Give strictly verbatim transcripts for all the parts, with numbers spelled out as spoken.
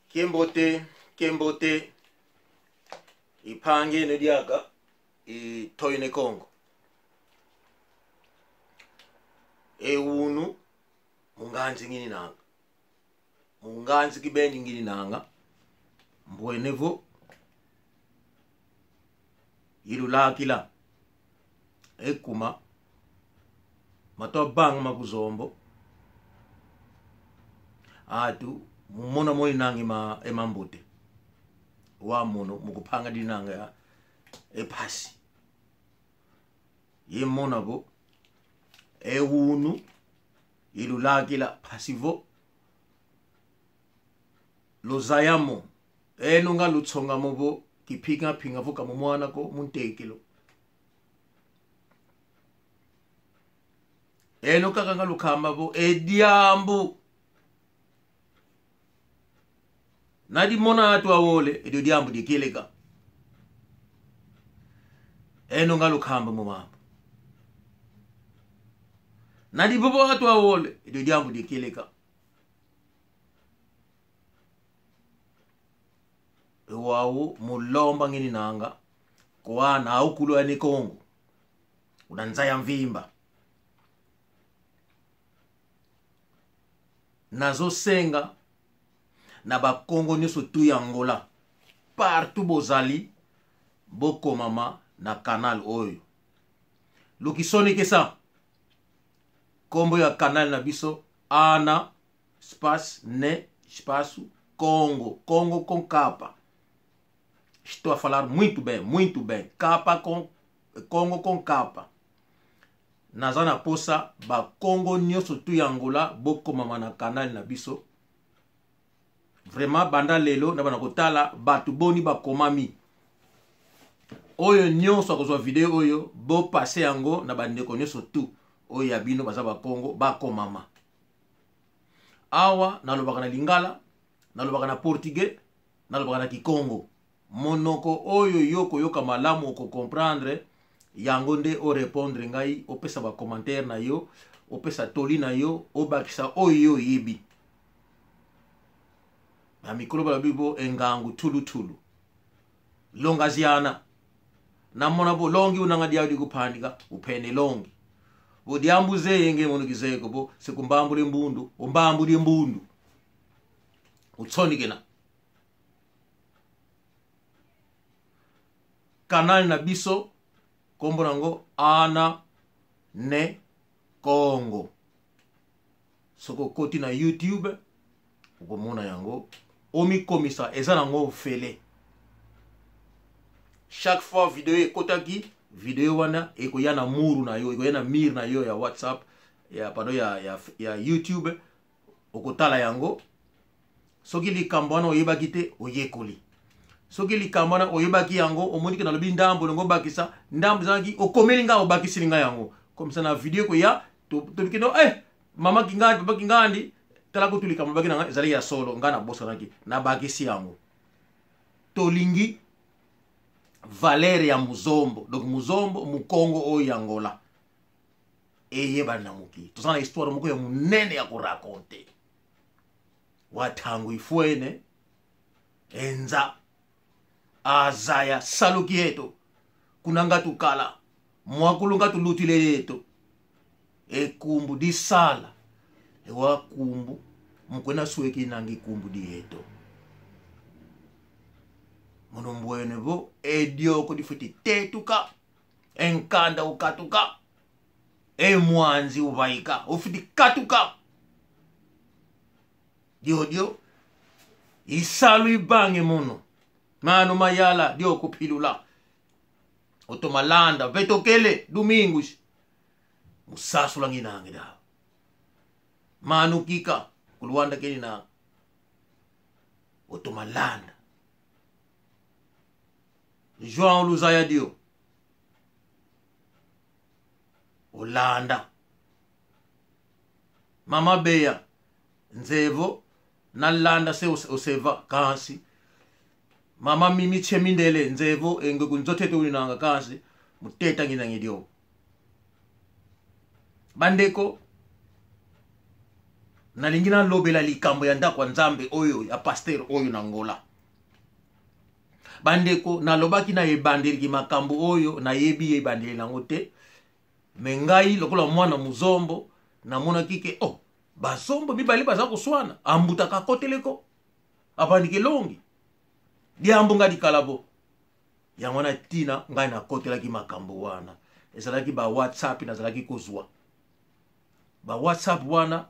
Kiambote, kiambote, i mpangi eno diaka, i Toyo Ne Kongo. E unu, mu nganzi ngininanga. Mu nganzi kibeni ngininanga. Mbwene vo, ilulakila. E kuma, matwa vanga ma ku Zombo. Atu, mu mona moninanga e ma, e mambote. Wa mono, mu kupanga dinanga ya, e mpasi. Ye mona vo, e unu, ilulakila mpasi vo, luzaya mo, eno nga lutsonga mo vo, kimpinga-mpinga vo ka mu mwana ko, mu ntekelo. Eno kaka nga lukamba vo, e diambu. Nadi mona atu awole, e dio diambu dikieleka. Eno nga lukamba mo mambu. Nadi vovo atu awole, e dio diambu dikieleka. E wau mu lomba ngininanga, kwa ana au kulu a Ne Kongo. Una nza ya mvimba. Nazo senga na Bakongo nyonso tu ya Angola, partout bozali, bokomama na canal oyo. Lukisonekesa. Kombo ya canal na biso, Ana, espaço, Ne, espaço, Kongo, Kongo com capa. Estou a falar muito bem, muito bem. Capa com, Kongo com capa. Naza na posa, Bakongo nyonso tu ya Angola, bokomama na canal na biso. Vraiment, banda lelo, nabanda kotala bato boni bakomami. Oyo nyonso akozwa video oyo, bo passer yango na bandeko nyonso tu. Oyo ya bino baza Bakongo, bakomama. Awa, nalobaka na Lingala, nalobaka na Portugais, nalobaka na Kikongo. Monoko oyo yo okoyoka malamu, oko comprendre, yango nde o répondre ngai, opesa ba commentaire na yo, opesa toli na yo, obakisa oyo yo oyebi. Na mikolo balobi vo e ngangu tulu-tulu. Longa ziana. Namona vo longi unanga diau di kupandika, upene longi. Vo diambu zeye nge mono kizeye ko vo, se kumbambula e mbundu, umbambudi e mbundu. Utsoni kena. Canal na biso, kombo na yango Ana Ne Kongo. Soki okoti na YouTube, okomona yango. Omikomisa, eza na yango ofele. Chaque fois video ekotaki, video wana ekoya na muru na yo, ekoya na mur na yo ya WhatsApp, ya, pardon, ya, ya, ya YouTube. Okotala yango. Soki likambo wana oyebaki te, oyekoli. Soki likambo wana oyebaki yango, omoni ke nalobi ndambu, olingi obakisa, ndambu ezalaki, okomeli nga, obakisili nga yango. Comme ça na video ekoya, to-, tolobi ke no, eh, mama Kingandi, papa Kingandi, tala kutu likambo obaki na nga, ezali ya solo, nga nabosanaki, nabakisi yango. Tolingi valeur ya Muzombo. Donc Muzombo, Mukongo oyo ya Angola. Eyebana na mokili. Toza na histoire moko ya monene ya ko raconter. Wa ntangu ifwene, e nza azaya salu kieto. Kuna nga tukala, mwakulu nga tulutile yeto. E kumbu disala, e wa kumbu, mu kwenda sweki nangi kumbu dieto. Mono mbwene vo, e dioko difwiti tetuka, e nkanda ukatuka. E mwanzi uvaika, ufwiti katuka. Diodio i salu ivangi mono. Mano mayala dio kupilula. Otoma landa, Vetokele, Domingos. Mu sasula nginangida. Mano Kika, ku Luanda kenina. Otoma landa. João Luzaya dio. Olanda. Mama Beya, nzevo, nalanda se ose-, oseva, kansi. Mama Mimi Chemindele, nzevo, e nge ku nzo tete uninanga kansi, mu teta nginangi dio. Bandeko, Nalingi nalobela likambo ya ndako ya Nzambe oyo, ya pasteur oyo na Ngola. Bandeko, nalobaki na ebandeli ki makambo oyo, nayebi ebandeli nango te. Me ngai, lokola mwana Muzombo, namonaki ke, oh, Bazombo mibale baza koswana, ambuta kakotele ko, abandi kelongi. Diambu nga dikala bo. Yango wana tina ngai nakotelaki makambo wana. Ezalaki ba WhatsApp nazalaki kozwa. Ba WhatsApp wana,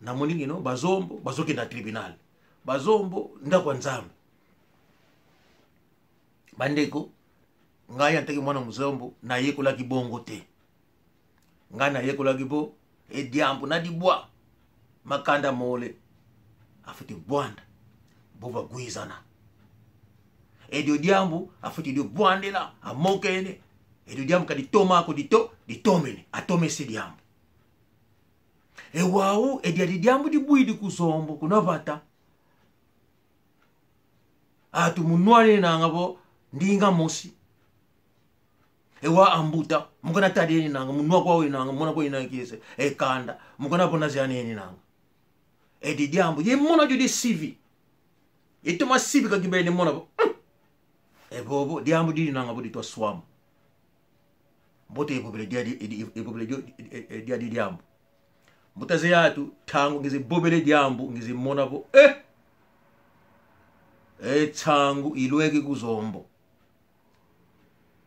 namoni ngeno Bazombo, bazokende na tribunal. Bazombo, ndako ya Nzambe. Bandeko, ngai en tant que mwana Muzombo, nayekolaki bongo te. Ngai nayekolaki bo, e diambu na dibwa, makanda mole, afwete bwanda, bo bagwizana. E dio diambu, afwete dio bwandela, amokene. E dio diambu ka ditoma ko dito, ditomene, atomese diambu. E wau, e diadi diambu dibwidi ku Zombo, kuna vata. Atu munwa nenanga vo ndinga mosi. E wa ambuta, mukana tadi enanga, munwa kwa enanga, mona kwa enanga kiese, e kanda, mukana pona ziani enanga. E di diambu, ye mona dio di sivi. Ye toma sivi ka kibene mona vo. E bobo, diambu di nanga vo di twa swama. Mbote evovele dia di, di, evovele dio, e, e, dia di diambu. Mbuta ze atu, ntangu ngizi vovele diambu, ngizi mona vo, eh! E ntangu ilweke ku Zombo.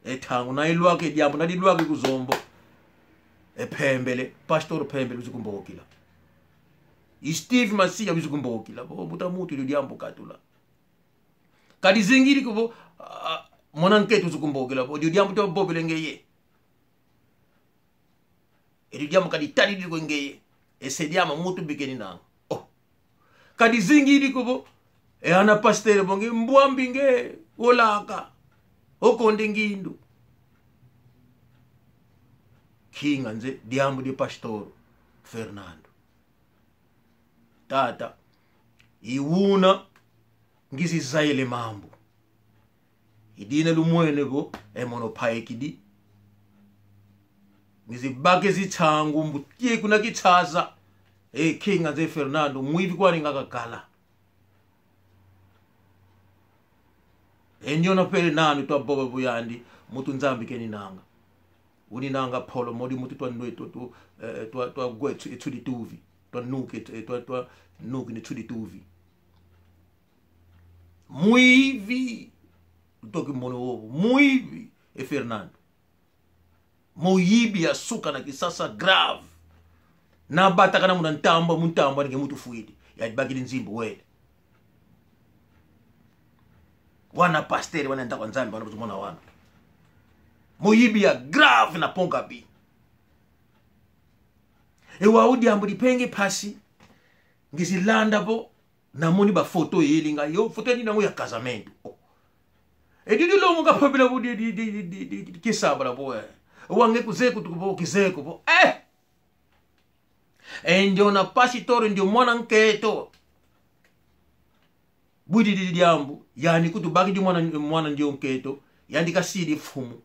E ntangu na ilwake diambu, na dilwake ku Zombo. E Pembele, Pastor Pembele wizi kumbokila. I Steve Masiya wizi kumbokila. Vo, mbuta muntu, dio diambu katula. Ka dizingidi ko vo, ah, mwana nkento wizi kumbokila vo, dio diambu twa vovele ngeye. E dio diambu ka ditadidi ko ngeye. E se diambu muntu bikeni nanga. Oh. Ka dizingidi ko vo, e ana pasteur vo nge mbwambi nge, olaka. Okonde ngindu. Kinga nze diambu di Pastor Fernando. Tata, i wuna ngizi zayele mambu. I dina lumwene vo, e mono paekidi. Ngizi bake zi ntangu mbutie kuna Kinshasa. E kinga nze Fernando, mwivi kwani nga kakala. E ndiona pele nanu twa vova vo yandi, muntu Nzambi keni nanga. Uni nanga polo, modi muntu twa nwe, twa, twa, eh, twa, twa gwe, tsu-, tsudi tuvi. Twa nuke, eh, twa, twa nuke ni tsudi tuvi. Mwivi. Utoki mono wovo. Mwivi. E Fernando. Muyibi ya suka na Kinshasa grave. Na batakana muna ntambwe, mu ntambwe ni ke muntu fwidi. Ya bakidi nzimbu wele. Wana pasteur, wana ndako Nzambi, wana kutumona wana. Muyibi ya grave na Pont-Gaby. E wau diambu dipenge mpasi. Ngizi landa vo, namoni ba photo yeli ngai, yo, photo yandi nango ya casamento. Oh. E di dilongo ka pabila vo di, di, kisabala vo, eh. Wa nge kuzeye ko tuku vo, kizeye ko vo. Eh! E ndiona pastor ndio mwana nkento. Bwidi di diambu, yandi kutu bakidi mwana, mwana ndio nkento, yandi kasidi mfumu.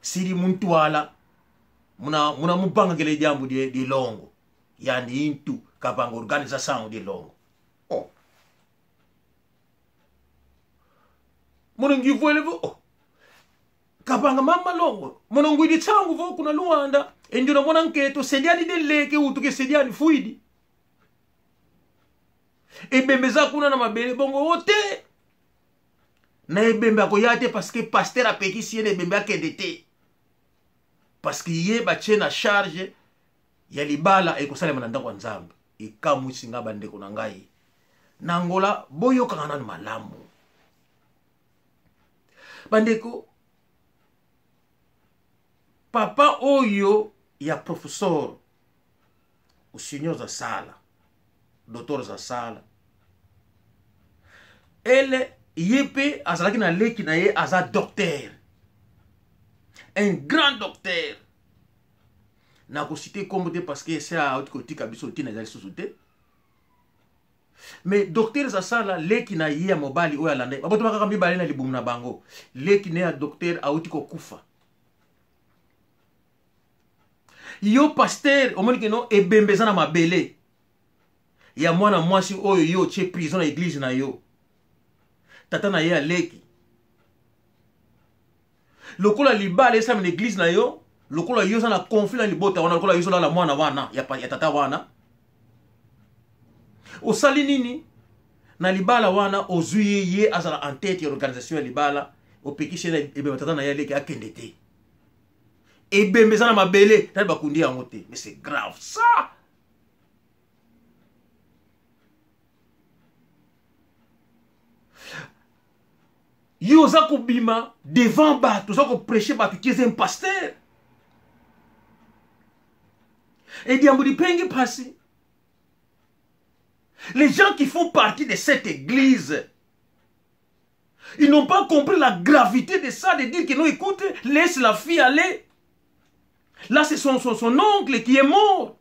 Sidi mu ntwala, muna, muna muvangakele diambu di, di longo. Yandi intu, kavanga organização di longo. Oh. Mono ngivwele vo, oh. Kavanga mama longo. Mono ngwidi nsangu vo kuna Luanda. E ndiona mwana nkento, se diani deleke utuke se diani fwidi. Ebembe za kuna na mabele bongo wo te. Na ebembe akoya te parce que pasteur apekisi ye na ebembe akende te. Parce que ye batie na charge ya libala ekosalema na ndako ya Nzambe. Ekamwisi nga bandeko na ngai. Na Ngola, boyokanga nanu malamu. Bandeko, papa oyo ya professeur, Usinyo Zasala, docteur Zasala. Ele, ye pe azalaki na leki na ye, aza docteur. Un grand docteur. Nakociter kombo te parce que se auti kotika biso ntina ezali lisusu te. Mais docteur Zasala, leki na ye ya mobali oyo alanda ye, babotama kaka mibale na libumu na bango. Leki na ye ya docteur auti kokufa. Yo pasteur, omoni que non, ebembe eza na mabele ya mwana mwasi oyo yo otie prison na église na yo. Tata na ye aleki. Lokola libala esalama na église na yo, lokola yo oza na conflit na libota wana, lokola yo ozolala mwana wana, ya pa-, ya tata wana. Osali nini? Na libala wana, ozwi ye, ye azala en tête ya organisation ya libala, opekisi ye na ebembe tata na ye aleki akende te. Ebembe eza na mabele, nani bakundi yango te. Mais c'est grave, ça! Yo oza kobima devant bato, oza koprêcher bato, tu es un pasteur. E diambu dipenge mpasi. Les gens qui font partie de cette église, ils n'ont pas compris la gravité de ça, de dire que non, écoute, laisse la fille aller. Là, c'est son, son, son oncle qui est mort.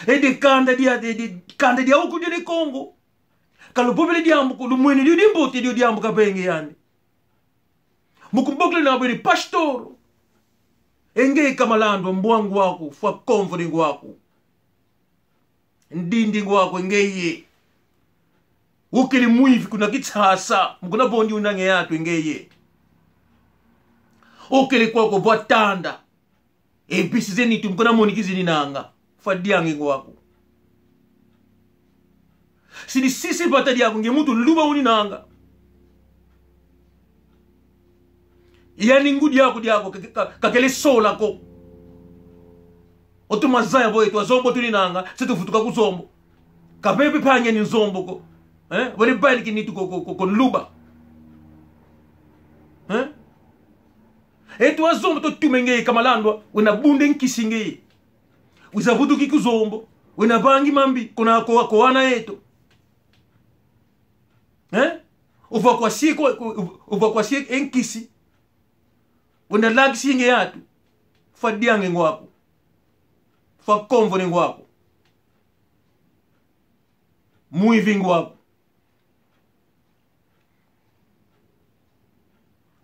E de kanda dia, de, de kanda dia uku dia de Kongo. Ka luvovele diambu ko, lumwene dio dimbote dio diambu kapenge yandi. Mu kumbokele na bwene pastor. E nge kamalandwa mbwa ngwaku, fwa konvo ne ngwaku. Ndindi ngwaku e ngeye. Okele mwivi kuna Kinshasa, mu kuna vondi unange yatu e ngeye. Okele kwaku vwa tanda. E bisi ze nitu mu kuna moni kizininanga. Fwa diange ngwaku. Si disisi vata diaku nge muntu luba uninanga. Yani ngudi aku diaku ka, ka, kakele sola ko. Otoma zaya vo e twa Zombo tuninanga, se tuvutuka ku Zombo. Kapepe panya ni Zombo ko. Eh? Vole bali kinitu ko, ko, ko, ko luba. Eh? E twa Zombo tutuma e ngeye kamalandwa, wena bunde nkisi ngeye. Wiza vutuki ku Zombo, wena vangi mambi, kuna ko, ko ana eto. Eh? Uvwa kwa sie ko, uvwa kwa sie e nkisi. Wenda lakisi nge yatu. Fwa diange ngwaku. Fwa konvo ne ngwaku. Mwivi ngwaku.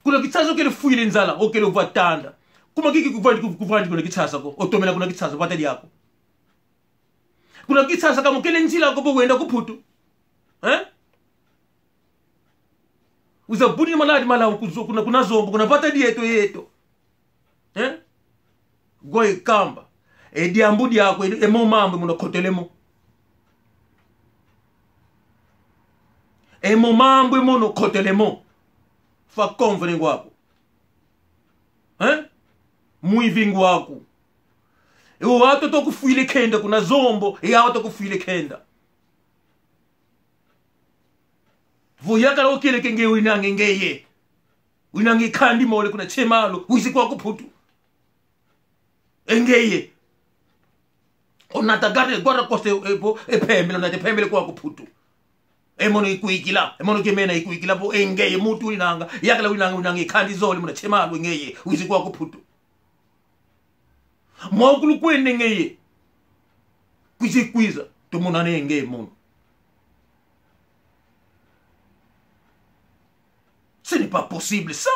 Kuna Kinshasa okele fwile nzala, okele vwa tanda. Kuma kiki kuvandi, kuvandi kuna Kinshasa ko, otomela kuna Kinshasa, vata diaku. Kuna Kinshasa ka mukele nzila ko vo wenda ku Mputu. Eh? Wiza buni maladi mala kuzo-, kuna, kuna Zombo, kuna vata dieto yeto. Eh? Gwa ikamba. E diambu diaku, e, e mo mambu mono kotele mo. E mo mambu mono kotele mo. Fwa konvo ne ngwaku. Eh? Mwivi ngwaku. E o ato tokufwile kenda kuna Zombo, e awa tokufwile kenda. Vo yakala okele ke nge winange ngeye. Winange kandi mole kuna Chemalo, wizi kwaku Mputu. E ngeye. Onata garde, guarda coste, e, vo, e pembele, onata e pembele kwaku Mputu. E mono ikwikila, e mono kemena ikwikila, vo e ngeye muntu winanga, yakala winanga, winanga ikandi zole muna Chemalo e ngeye, wizi kwaku Mputu. Mwaukulu kwende ngeye. Kwizi kwiza, tumonane ngeye mono. Ce n'est pas possible, ça.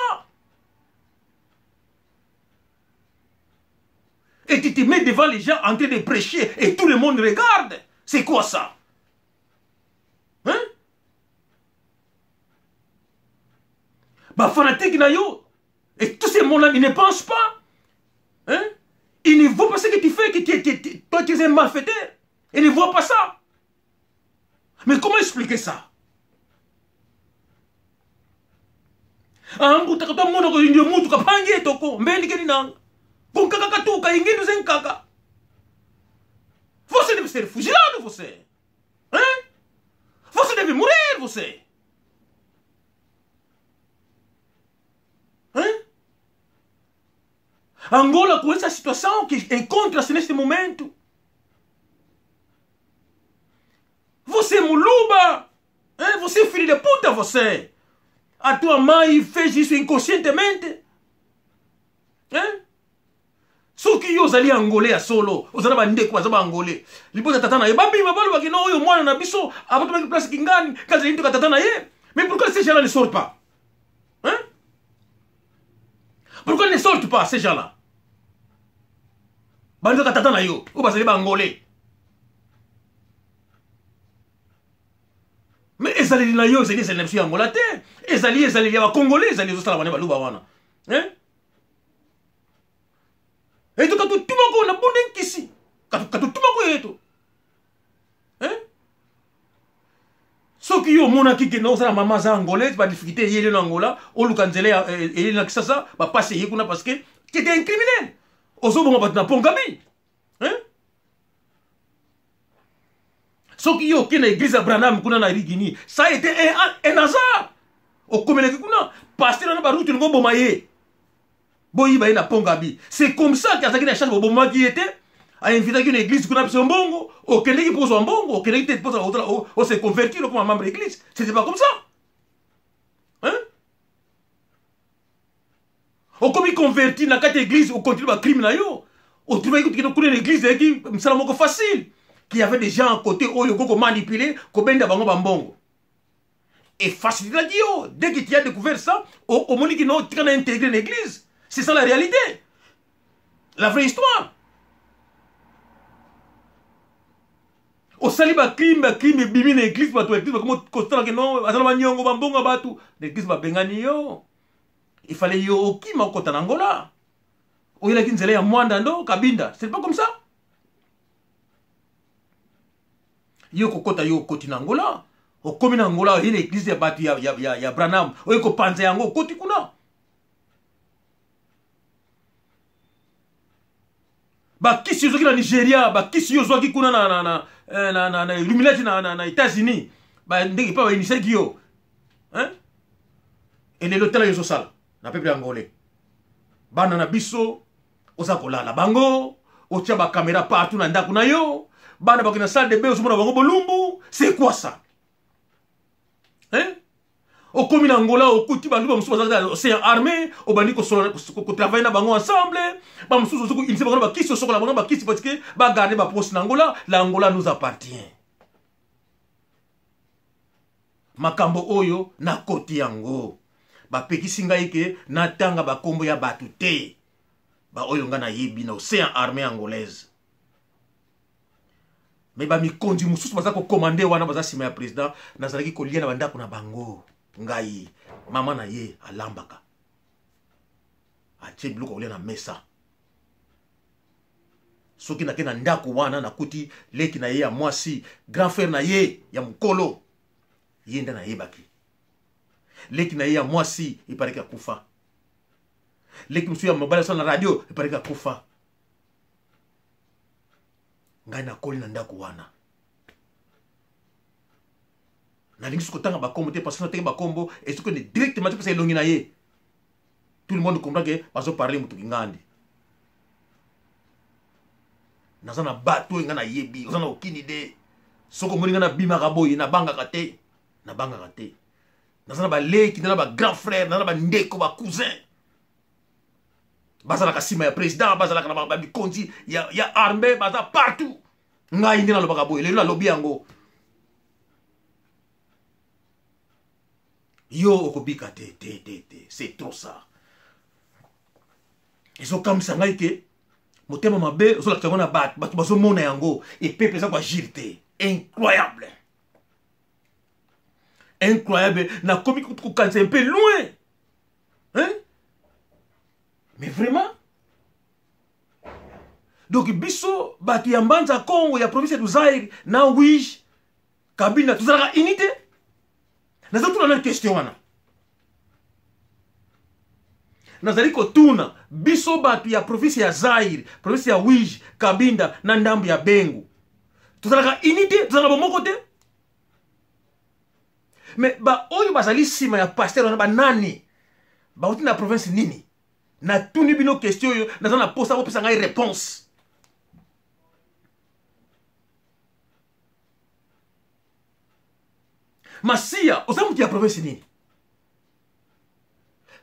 Et tu te mets devant les gens en train de prêcher et tout le monde regarde. C'est quoi ça? Hein? Ba fanatique na yo. Et tout ce monde-là, ils ne pensent pas. Hein? Ils ne voient pas ce que tu fais, que tu, tu, tu, toi, tu es un malfaiteur. Ils ne voient pas ça. Mais comment expliquer ça? Ambu takata mono ko indio mutu kapangi eto ko, mbendi keni nanga. Ko nkaka katuka, ingindu ze nkaka. Você deve ser fuzilado, você. Hein? Você deve morrer, você. Hein? Angola, com essa situação que encontra-se neste momento. Você muluba, hein? Você filho da puta, você. A tua mãe fez isso inconscientemente. Hein? Soki yo ozali angolais ya solo, oza na bandeko baza ba angolais. Libota tata na ye, babima balobaki: "Non, oyo mwana na biso, abatamaki place Kingani, kasi yinto ka tata na ye." Mais pourquoi ces gens-là ne sortent pas? Hein? Pourquoi ne sortent pas ces gens-là? Bandoka tata na yo, ou bazali ba Angolais. Mais ezaleli na yo, ezali ezaleli na biso ya Angola te. Ezali ezaleli ya ba Congolais, ezali ezosala wana baluba wana. Hein? Eto katutuma ko na bunde nkisi. Katu-, katutuma ko yeto. Hein? Soki yo omonaki ke na ozala mama za Angolais, ba difficulté eyeli na Angola, oluka nzela ya, eh, eyeli na Kinshasa, ba pasi eye kuna parce que tu étais un criminel. Ozoboma bato na Pont-Gaby. Hein? Soki yo oke na église ya Branham kuna na Rigini, ça a été un, un hasard. Okomelaki kuna, pasteur wana ba route ngo boma ye. Boyiba ye na Pont-Gaby. C'est comme ça que azalaki na chance bobomaki ye te. A invitaki yo na église kuna pesa mbongo, okendeki mpo ozwa mbongo, okendeki te mpo ozwa, o, o se convertir, okoma membre ya église. C'était pas comme ça. Hein? Okomi converti na kati ya église, ocontinue ba crime na yo. Otrouvaki kutu kino kuna na église ezalaki mosala moko facile. Qu'il y avait des gens à côté oyo okoki komanipuler, kobenda bango bambongo. Et facilitaki yo, dès que tu as découvert ça, o-, omoni kino otika na intégrer na église. C'est ça la réalité. La vraie histoire. Osali ba crime, ba crime ebimi na église, bato ya église bakomi kotala kino, aza na banyongo, bambongo ya bato. Na église babengani yo. Il fallait yo okima okota na Angola. Oyelaki nzela ya Muanda ndo Cabinda. C'est pas comme ça. Yo kokota yo okoti na Angola. Okomi na Angola, oye na église ya bato ya, ya, ya, ya Branham. Oye kopanza yango, okoti kuna. Bakisi yo ozwaki na Nigeria, bakisi yo ozwaki kuna na, na, na, eh, na, na, na Illuminati na, na, na États-Unis. Ba, ndenge pa ba initiaki yo. Hein? E lelo tala yo ozosala na peuple angolais. Bana na biso, oza kolala bango, otia ba caméra partout na ndako na yo, bana bakei na salle de bain, ozomona bango bolumbu, c'est quoi ça? Hein? Okomi na Angola, okuti baluba mosusu bazalaka na océan armé, obandi kosola, ko, ko, kotravailler na bango ensemble, bamosusu ozo ko-, initier bango na bakisi, osokola bango na bakisi, parce que ba garder ba poste na Angola, l'Angola nous appartient. Makambo oyo nakoti yango. Bapekisi ngai ke natanga bakombo ya bato te. Ba oyo ngai nayebi na océan armée angolaise. Mais ba mikonzi mosusu baza ko commander wana, baza nsima ya président, nazalaki kolia na bandako na bango. Ngai, mama na ye alambaka. Atie biloko ya kolia na mesa. Soki nake na ndako wana, nakuti leki na ye ya mwasi, grand frère na ye ya mokolo, ye nde nayebaki. Leki na ye ya mwasi, il paraît que akufa. Leki mosusu ya mobali asala na radio, il paraît que akufa. Ngai nakoli na ndako wana. Nalingi siko tanga bakombo te, parce que soki natanga bakombo, esiko ni directement topesa elongi na ye. Tout le monde comprend que bazo parler moto kingandi. Naza na bato oyo ngai nayebi, oza na aucune idée. Soki omoni ngai nabimaka boye, nabangaka te, nabangaka te. Naza na baleki, naza na ba grand frère, naza na bandeko, ba cousin. Bazalaka nsima ya président, bazalaka na ba, ba mikonzi ya, ya armée, baza partout. Ngai nde nalobaka boye, lelo nalobi yango. Yo okobika te, te, te, te. C'est trop ça. Ezokamwisa ngai ke motema mabe ozolakisa yango na bato, bato bazomona yango, et peuple eza koagir te. Incroyable. Incroyable. Nakomi kutu kokanisa un peu loin. Hein? Mais vraiment. Donc biso bato ya Mbanza Kongo, ya province du Zaire, na Uíge, Cabinda, tozalaka unis te? Nazotuna na question wana. Nazali kotuna, biso bato ya province ya Zaire, province ya Uíge, Cabinda, na ndambo ya Bengo, tozalaka unis te? Tozalaka bomoko te? Mais ba oyo bazali nsima ya pasteur wana banani? Bauti na province nini? Natuni bino question oyo, naza na posa bopesa ngai réponse. Masiya, oza moto ya province nini?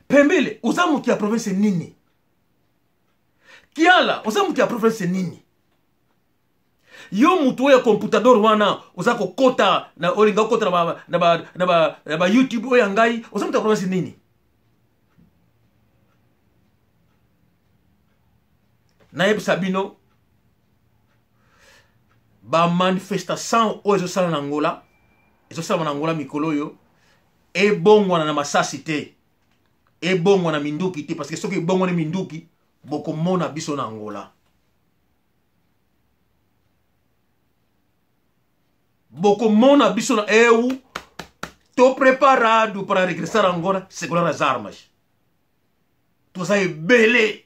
Pembele, oza moto ya province nini? Kiala, oza moto ya province nini? Yo moto oyo ya computador wana, oza kokota na, olinga kokota na ba, na ba, na ba, na ba YouTube oyo ya ngai, oza moto ya province nini? Nayebisa bino, ba manifestation oyo ezosala na Angola, ezosala na Angola mikolo oyo, ebongwana na masasi te, ebongwana minduki te, parce que soki ebongwani minduki, bokomona biso na Angola. Bokomona biso na eu, tô preparado para regressar a Angola, segurar as armas. Toza ebele.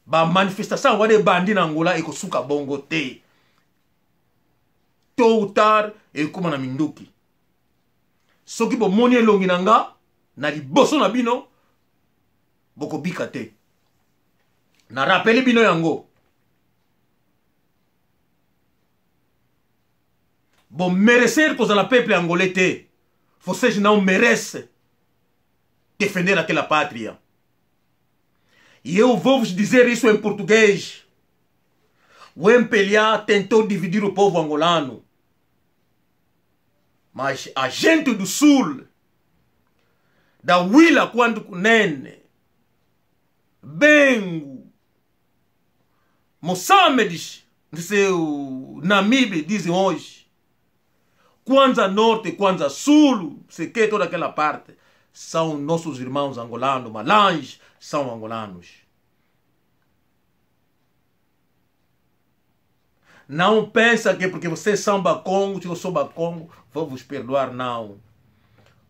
Ba manifestation wana ebandi na Angola ekosuka bongo te. Tôt ou tard, ekoma na minduki. Soki bomoni elongi na nga, na liboso na bino, bokobika te. Na rappeli bino yango. Bo merecer kozala peuple angolais te. Vocês não merecem defender aquela pátria. E eu vou vos dizer isso em português. O M P L A tentou dividir o povo angolano. Mas a gente do sul, da Wila Quando Kunene, Bengo, Moçambique, no seu Namibe, dizem hoje, Kwanza Norte, Kwanza Sul, sei que toda aquela parte, são nossos irmãos angolanos, Malange, são angolanos. Não pensa que porque vocês são Bakongo, que eu sou Bakongo, vou vos perdoar, não.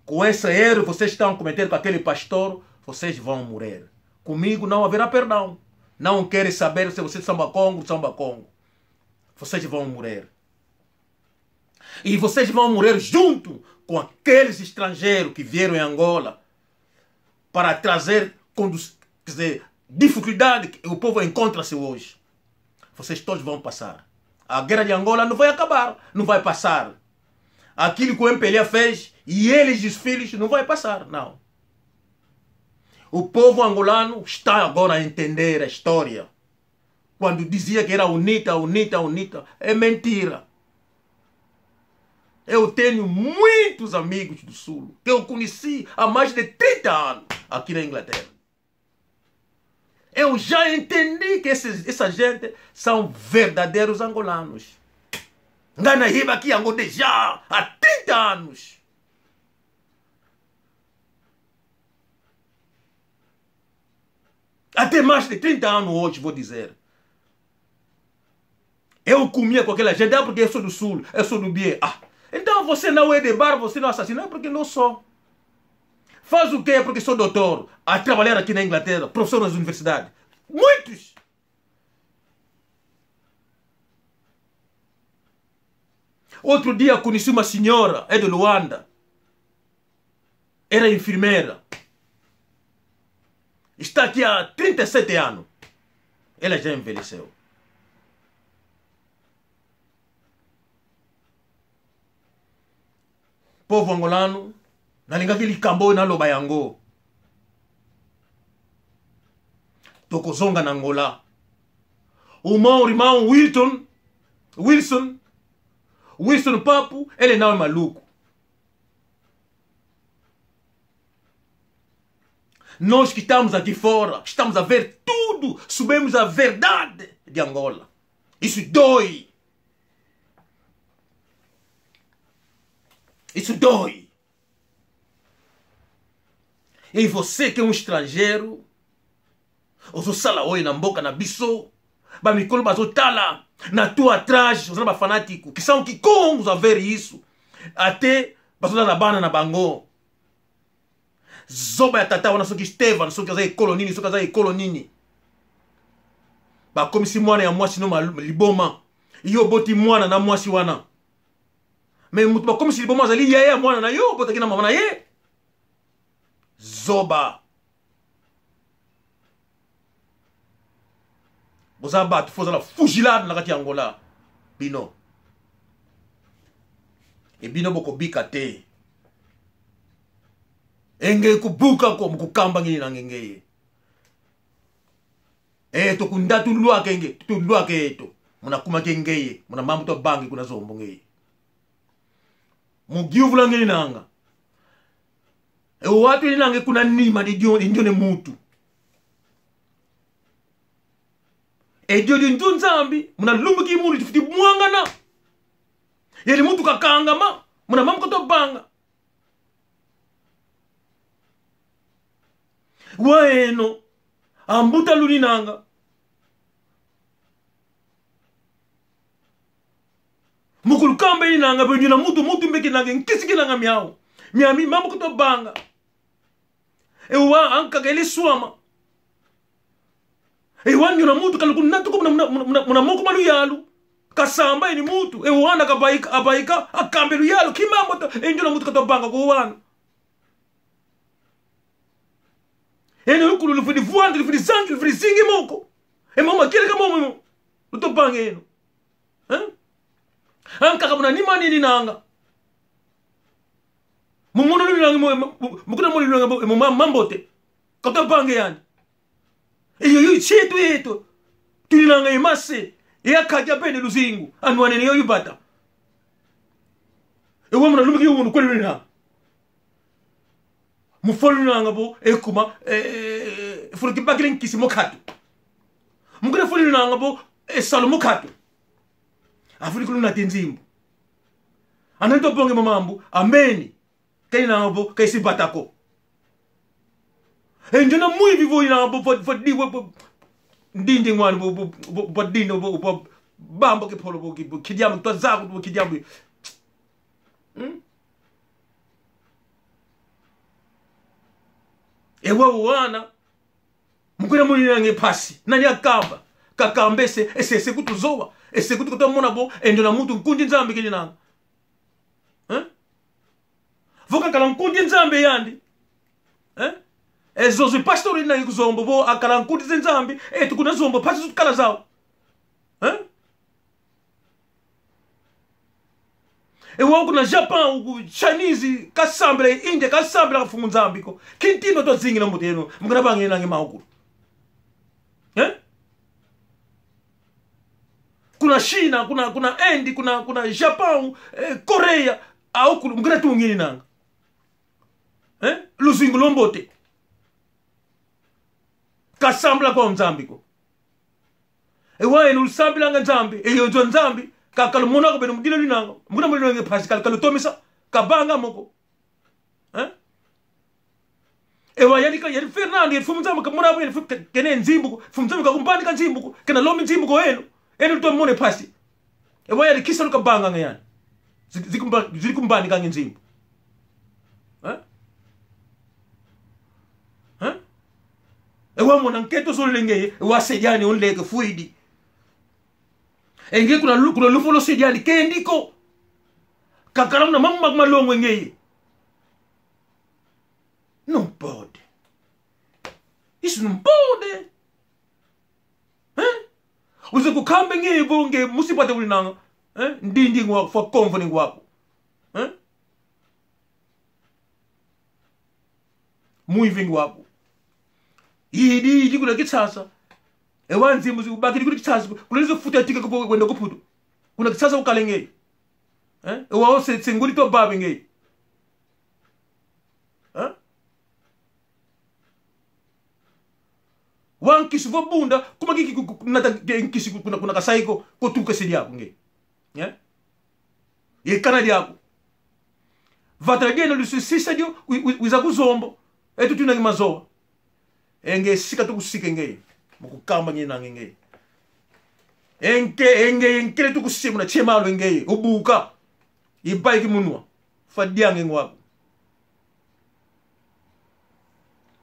Com esse erro que vocês estão a cometer com aquele pastor, vocês vão morrer. Comigo não haverá perdão. Não querem saber se vocês são Bakongo, são Bakongo. Vocês vão morrer. E vocês vão morrer junto com aqueles estrangeiros que vieram em Angola para trazer, conduz-, quer dizer, dificuldade que o povo encontra-se hoje. Vocês todos vão passar. A guerra de Angola não vai acabar, não vai passar. Aquilo que o M P L A fez, e eles, os filhos, não vai passar, não. O povo angolano está agora a entender a história. Quando dizia que era UNITA, UNITA, UNITA, é mentira. Eu tenho muitos amigos do Sul, que eu conheci há mais de trinta anos aqui na Inglaterra. Eu já entendi que esses, essa gente são verdadeiros angolanos. Nga nayebaki yango déjà há trinta anos. Até mais de trinta anos hoje, vou dizer. Eu comia com aquela gente, ah, porque eu sou do Sul, eu sou do Bié. Ah, então você não é de Bar, você não assassina, porque não sou. Faz o quê? Porque sou doutor, a trabalhar aqui na Inglaterra, professor nas universidades. Muitos! Outro dia conheci uma senhora, é de Luanda. Era enfermeira. Está aqui há trinta e sete anos. Ela já envelheceu. Povo angolano, nalingaki likambo oyo naloba yango. Tokozonga na Angola. O meu irmão Wilton, Wilson, Wilson Papo, ele não é maluco. Nós que estamos aqui fora, que estamos a ver tudo, sabemos a verdade de Angola. Isso dói. Isso dói. E você que é um estrangeiro, ozosala oyo na mboka na biso, bamikolo bazotala, na tua atrás, oza na bafanatiko, que são kikongos a ver isso. Até bazolala bana na bango. Zoba ya tata wana, soki Estevan, soki aza ekolo nini, soki aza ekolo nini. Bakomisi mwana ya mwasi no mal-, liboma. Yo oboti mwana na mwasi wana. Mais mutu bakomisi liboma azali yaya ya mwana na yo, obotaki na mama na ye. Zoba. Boza bato, faut ozala fugilade na kati ya Angola. Bino. E bino bokobika te. E nge kubuka ko, mukukamba ngini na nge ngeye. E, tokunda tulwake nge, tulwake eto. Muna kuma ke ngeye, muna mambu twabangi kuna Zombo ngeye. Mu giuvula ngeni nanga. E watu ini nange kuna nima ni dio, ni dio ne mutu. E diodio ndio Nzambi, muna lumbu ki munu tufwete mwangana. Yandi muntu kakangama, muna mambu katwa vanga. Wa eno, ambuta luninanga. Mu kulukamba eninanga, bwe ndiona muntu, muntu mbekenanga, nkisi kenanga miau. Miami, mambu katwa vanga. E wa ankaka ele swama. E wa ndiona muntu kalukunatuka muna, muna, muna, muna, muna moko ma luyalu. Kasamba eni muntu. E wana kavaika, avaika, akambe luyalu. Ki mambu to, e ndiona muntu katwa vanga ko wana. Eno lukulu lufwete vwanda, lufwete zangi, lufwete zingi moko. E mama kieleka momo. Lutwa vanga eno. Eh? Ankaka muna nima nininanga. Mu mono luninanga mo, mu, mu kuna mono luninanga mo, mo ma-, mambote. Katwa vanga yandi. Eyo, yo, sieto, eto. Tuninanga e mase. E akaja bene luzingu. Anwanene yo yubata. E wa muna lumbu ki unu kwele luninanga. Mu fwa luninanga vo, e kuma, e, e, e, fulu kibakile nkisi mo katu. Mu kuna fwa luninanga vo, e salu mo katu. Afulu kuluna te nzimbu. Ana nto bonge mo mambu, ameni. Kena vo, kesi bata ko. E ndiona mwivi vo ina vo, vo, vo, di, vo, vo, ndindi ngwani vo, vo, vo, vo, dino vo, vo, bambo kipolo vo, ki, vo, kidiambu, twa zaku vo, kidiambu. Hmm? E wa wana. Mu kuna muninanga e mpasi. Nani akamba? Kakamba ese, ese, ese kutuzowa. Ese kutu kutamona vo, e ndiona muntu nkundi Nzambi keninanga. Eh? Vo kakala nkundi Nzambi yandi. Eh? E zozo pastor ina ku Zombo, vo akala nkundi ze Nzambi, e tu kuna Zombo, mpasi zutukala zau. Eh? E wa kuna Japon, ku Chinese, kasambila India, kasambila Mfumu Nzambi ko. Kintindo twa zingila mbuta eno, mu kuna vanga enanga e maukulu. Eh? Kuna China, kuna, kuna Inde, kuna, kuna Japon, eh, Korea, aukulu, mu kuna tungininanga. Eh? Luzingu lwambote. Kasambila kwa Nzambi ko. E wa eno lusambilanga Nzambi, e yo nzo Nzambi, ka, kalumonanga beno mu dila luninanga, mu kuna muninanga e mpasi, ka, kalutomesa, kavanga mo ko. Eh? E wa yandi ka, yandi Fernando, yandi Mfumu Nzambi kamona vo, yandi fu-, ke-, kena nzimbu ko, Mfumu Nzambi kakumvanika nzimbu ko, kena lombi nzimbu ko eno. Eno lutwa mona e mpasi. E wa yandi kisa lukavanganga yandi. Zi-, zikumva-, zikumvanikanga nzimbu. Eh? Eh? E wa mona nkento zolele ngeye, e wa se diani onleke fwidi. E nge kuna lu-, kuna lufolo se diani kendi ko. Kakala muna mambu ma-, malongo e ngeye. Não pode. Isso não pode. Eh? Uze kukamba nge vo nge musi bata uninanga. Eh? Ndindi ngwa fwa konvo ni ngwaku. Eh? Mwivi ngwaku. Idi, idi kuna Kinshasa. E wa nzimbu zi ubakidi kuna Kinshasa. Kuna nizo futa tika kupo wenda ku Putu. Kuna Kinshasa ukale nge. Eh? E wa ose senguli to babe nge. Eh? Wa nkisi vo bunda, kuma kiki ku-, ku-, kunata ke nkisi ku-, kuna, kuna Kasai ko, ko tuka se diaku nge. Eh? Ye kana diaku. Vata dieno lusisisa dio, wi-, wi-, wiza ku Zombo. E tu tuna ngi mazowa. E nge sika tukusike nge. Mu kukamba nge nange nge. E nke, e nge, e nkele tukusimuna, chemalo e nge. Ubuka. Ibaiki munwa. Fwa diange ngwaku.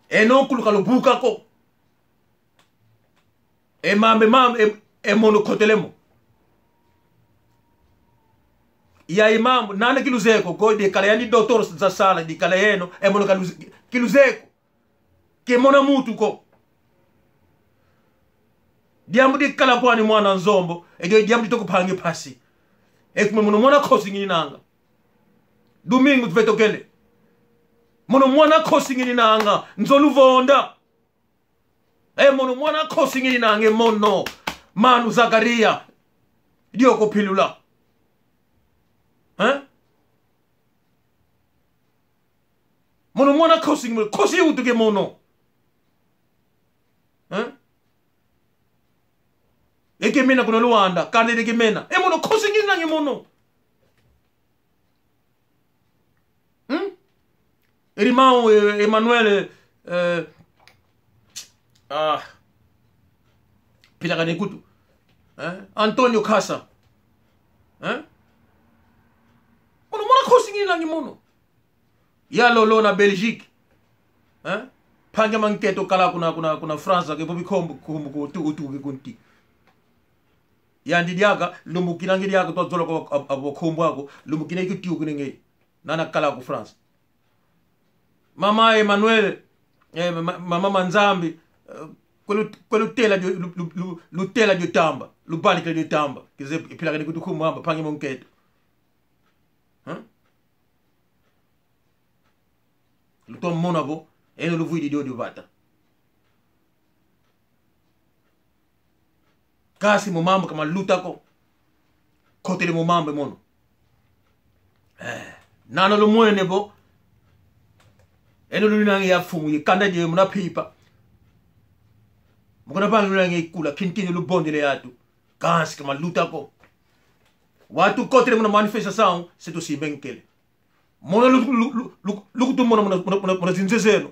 Eno kuluka lubuka ko. E mambu, e mambu, e, e mono kotele mo. Ya e mambu, nana kiluzeko, ko dikala yani doutor za sala, dikala yeno, e mono kaluze-, kiluzeko. Ke mona mutu ko. Diambu dikala kwani mwana Nzombo, e dio diambu ditoko pangi mpasi. E kuma mono mwana nkosi ngininanga. Domingo tuvetokele. Mono mwana nkosi ngininanga, nzo luvonda. E mono mwana nkosi ngininanga e mono. Manu Zakaria. Dioko pilula. Eh? Mono mwana nkosi, nkosi utuke mono. Eh? E ke mena kuna Luanda, kanda e ke mena. E mono nkosi ngininange mono. Hmm? Irmão, eh, Emmanuel, eh, ah, mpila kani kutu. Eh? Antonio Kasa. Eh? Mono, mono nkosi ngininange mono. Ya lolo na Belgique. Eh? Mpangi ame nkento kala kuna, kuna, kuna France, ke vovi nkombo, nkombo ko tu, utu ke kunti. Yandi diaka, lumbu kinange diaka, twa zola ko, ab-, ab-, nkombo ako, lumbu kina iku tiu kinange. Nana kala ku France. Mama Emmanuel, eh, ma-, mama Manzambi, eh, kwe lu-, kwe lutela dio, lu-, lu-, lu-, lutela dio tamba, lubalikila dio tamba. Kize mpila kani kutu nkumbu amba, mpangi ame nkento. Huh? Lutoma mona vo, eno luvwidi dio dio vata. Kansi mo mambu ka maluta ko. Kotele mo mambu mono. Eh, nano lumwene vo. Eno luninange ya mfumu ye kanda die muna mpimpa. Mukuna vangi luninange kula kintini lubondele yatu. Kansi ka maluta ko. Wantu kotele muna manifestação, se tusimba nkele. Mono lu-, lu-, lu-, lu-, lukutumona muna, muna, muna, muna zinzo zeno.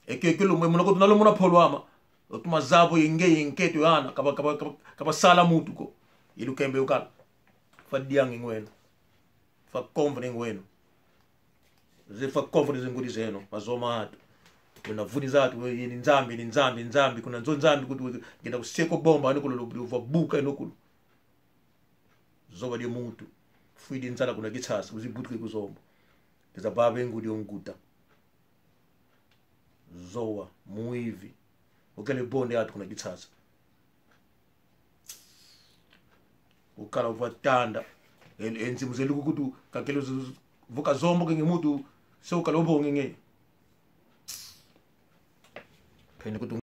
Eke, eke lumwe mono kutuna lumona polo ama. Lutoma zaya vo ye ngeye nkento ye ana. Ka ba, ka ba, ka ba, ka basala muntu ko. Ilukembe ukala. Fadiange ngweno. Fakonvre ngweno. Ze fakonvre ze ngudi zeno. Mazowa ma atu. Kuna vuni zatu, ye ni Nzambi, ni Nzambi, Nzambi. Kuna nzo Nzambi kutu, ngenda kuseko bomba, eno kulu lu-, lu-, luvabuka, eno kulu. Zoba dia muntu. Fwidi nzala kuna Kinshasa, uzibutuke ku Zombo. Keza baba ngudi o nguta. Zowa, mwivi. Ukele bonde atu kuna Kinshasa. Ukala uvatanda. E, e nzimu ze lukukutu, kakele zu-, zu-, vuka Zombo kenge muntu, se ukala ubonge nge. Pene kutu